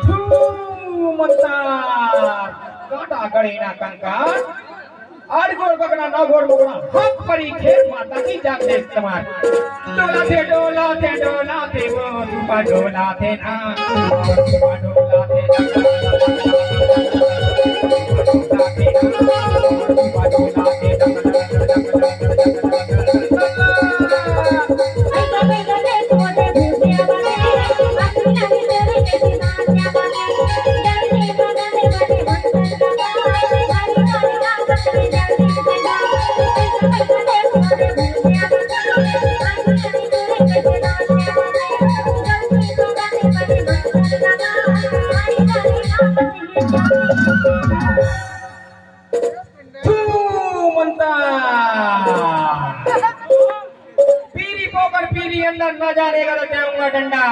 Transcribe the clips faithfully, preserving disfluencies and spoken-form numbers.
थू मंतर। काटा गड़े ना कंकर। आठ गोड़ बगना, नौ गोड़ मुगना, हाथ परी खेत माता की जाग दे कमार। डोला थे, डोला थे, डोला थे, वो रूपा डोला थे ना, रूपा डोला थे ना। थू मंतर। पीरी पोकर पीरी अंदर न जाने का तो जाऊंगा डंडा।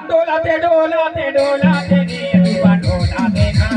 डोला थे, डोला थे, डोला थे, नी रूपा डोला थे ना।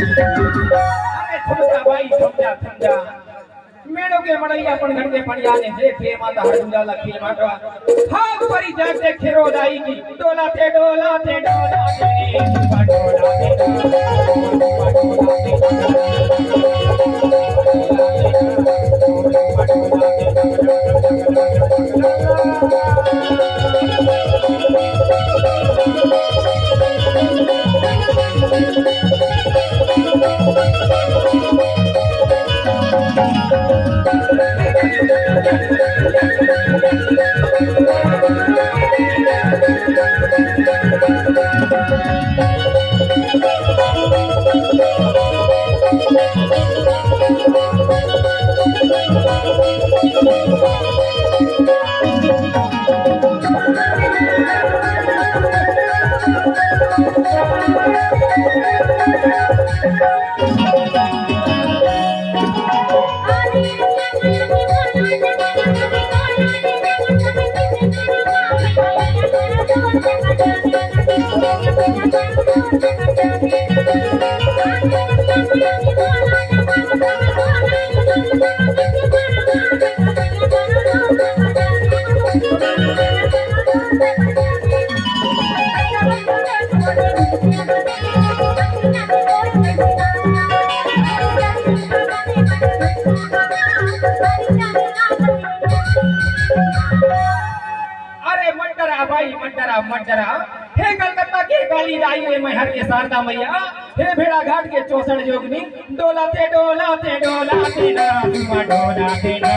अरे थम जा भाई, थम जा, थम जा। मेड़ो के मड़ई अपन घर के पड़िया ने देख ले माता हर दूजा ला खिल माटवा। हाथ परी जाग दे खेरो दाई की, डोला थे, डोला थे, डोला थे, डोला थे। अरे मत डरा भाई, मत डरा, मत डरा। हे कलकत्ता के काली दाई, हे मैहर के शारदा मैया, हे भेड़ाघाट के चौसठ जोगनी, डोला थे, डोला थे, डोला थे ना, डोला थे ना।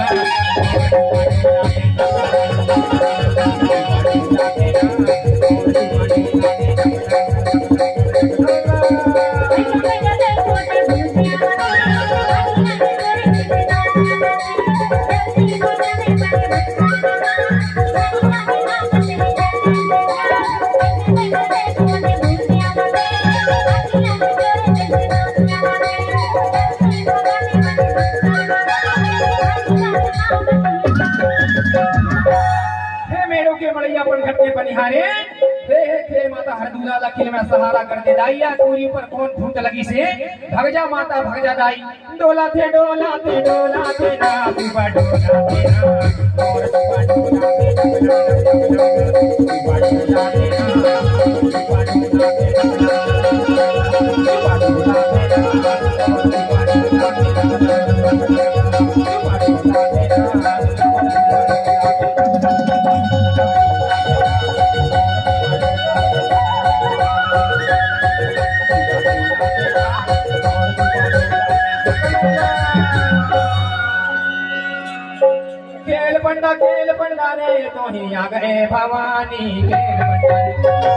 मड़ैया अपन घर के बनिहारे। हे, हे, हे माता हरदुला लखिल में सहारा कर दे दाई, या टूरी पर कौन भूत लगी से। भग जा माता, भग जा दाई। डोला थे, डोला थे, डोला थे ना, सुबह डोला थे ना, और सुबह डोला थे ना, सुबह डोला थे ना, सुबह डोला थे ना, सुबह डोला थे ना। खेल पंडा, खेल पंडा रे, तो ही आ गए भवानी, खेल पंडा रे।